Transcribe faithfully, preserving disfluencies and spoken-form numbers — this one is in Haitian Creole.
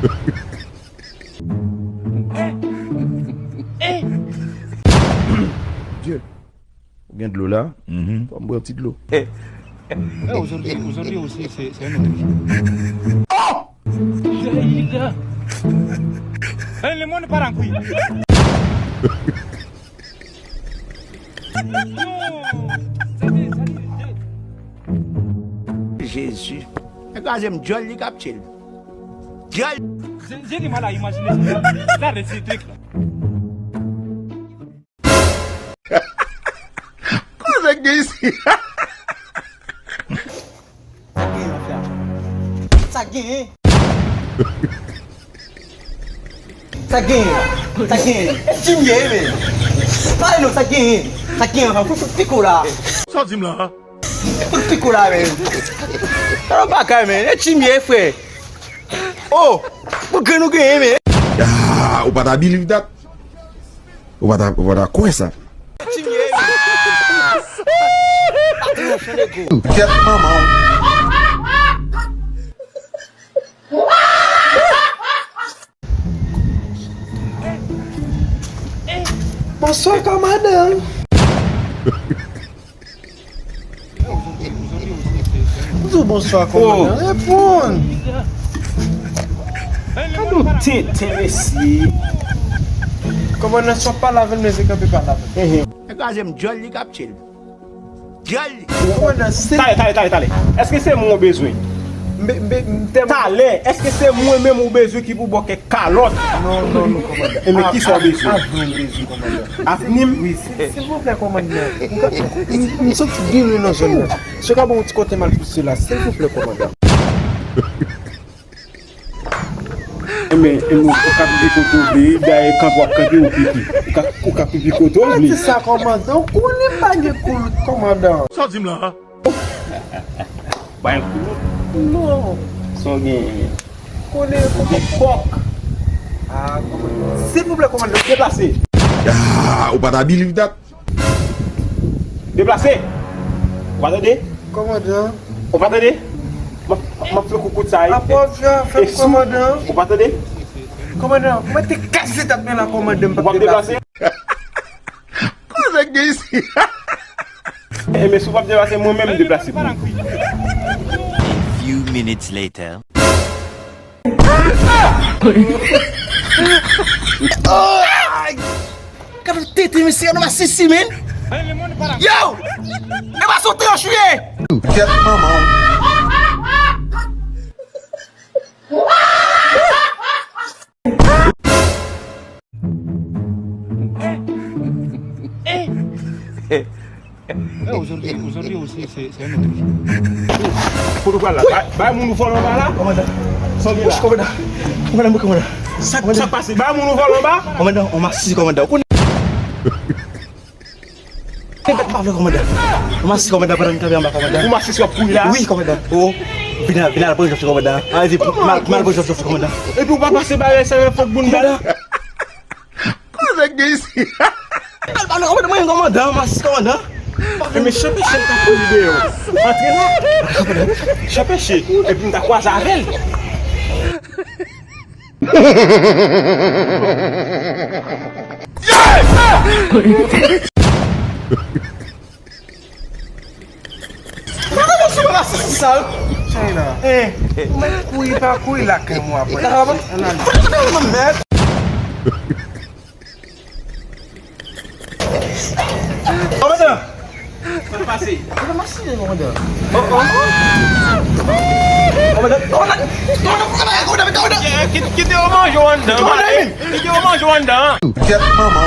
Dye. Ou gen dlo la? Mhm. Fò m bwè yon ti dlo. Eh, aujourd'hui, aujourd'hui aussi, c'est, c'est un autre jour. Oh! Eh, le monde part en couille. Non. Jezi. Nèg la jwenn djòl li k ap tchil. Djòl. J'ai du mal à imaginer ça. Là, c'est truc là. Koze gen isi? Sa gen, mafya? Sa gen? Sa gen? Sa gen? Sa gen? Jimmy, men. Pale non, sa gen? Sa gen, anfan, fout, fout piko la. Sa w di m la? Fout piko la, men. Sa nan bagay, men. E Jimmy, frè. Oh! Pou gen nou genyen, men. Ah, ou pa ta believe that? Ou pa ta, ou pa ta kwè sa? Gyèt manman w. Bonswa, kòmandan. M di w bonswa, kòmandan. Reponn. Gade yon tenten, mesye. Kòmandan, si w ap pale avè l, men se kanpe pale avè l. Nèg la jwenn djòl li k ap tchil. Djòl li. Kòmandan, se... Talè, talè, talè, talè. Èske se mwen w bezwen? Talè, èske se mwen menm ou bezwen ki pou ba w kèk kalòt? Non, non, non, kòmandan. E men kisa w bezwen? Avni m bezwen, kòmandan. Avni m? Wi, silvouplè, kòmandan. M, m soti byen lwen nan zòn nan. Si w ka ban m yon ti kote m al pouse la, silvouplè, kòmandan. Enben, enben, ou ka pipi kote w vle, dayè kanpe w ap kanpe ou pipi. Ou ka, ou ka pipi kote w vle. Di sa, kòmandan, ou konnen m pa gen koulot, kòmandan. Sa w di m la? Bay koulot? Non. Sa w genyen? Konnen ou gen kòk. Ah, kòmandan. Silvouplè, kòmandan, deplase. Ah, ou pa ta believe that? Deplase. Ou pa tande? Kòmandan. Ou pa tande? M ap, m ap fè koukout sa. Apòv jan fè kòmandan. Ou pa tande? Kòmandan, mwen te kase tèt mwen la, kòmandan, m p ap deplase. Koze gen isi? Enben, si w p ap deplase, mwen menm m deplase pou ou. A few minutes later. Gade tete, mesye, gade masisi, men. Yo! E pa sou tranch ou ye! Gyèt manman w. Eh, aujourd'hui, aujourd'hui aussi, c'est, c'est un autre jour. Kote w pral la? Bay, bay moun ou vòlò anba la? Kòmandan. Sa w gen la? Kòmandan. Kòmandan, kòmandan. Sa, sa k pase? Bay moun ou vòlò anba? Kòmandan, on masisi, kòmandan. Ou konnen. Mwen pa vle, kòmandan. Mwen masisi, kòmandan, pandan m kanpe anba, kòmandan. Ou masisi w ap kouri la? Wi, kòmandan. O, vin al, vin al pran jòf, kòmandan. Al, vin, m al, m al pran jòf, kòmandan. Epi ou pa pase barè sa yo fòk boun bal. Koze gen isi? Al pale, kòmandan, mwen, kòmandan, masisi, kòmandan. E men chanpechè k ap kouri deyò. Antre la. Chanpechè. Epi m ta kwaze avè l. Sa, sa, sa, sa. China. Eh. Ou mèt kouri pa kouri lakay mwen apre. Ann ale. Mèt. Kòmandan! Sa k pase? Kòmandan, masisi, kòmandan. Oh, oh. Kòmandan, kòmandan, kòmandan, kòmandan, kòmandan, kòmandan. Kite, kite yo manje w anndan. Kòmandan, men. Kite yo manje w anndan. Gyèt manman w.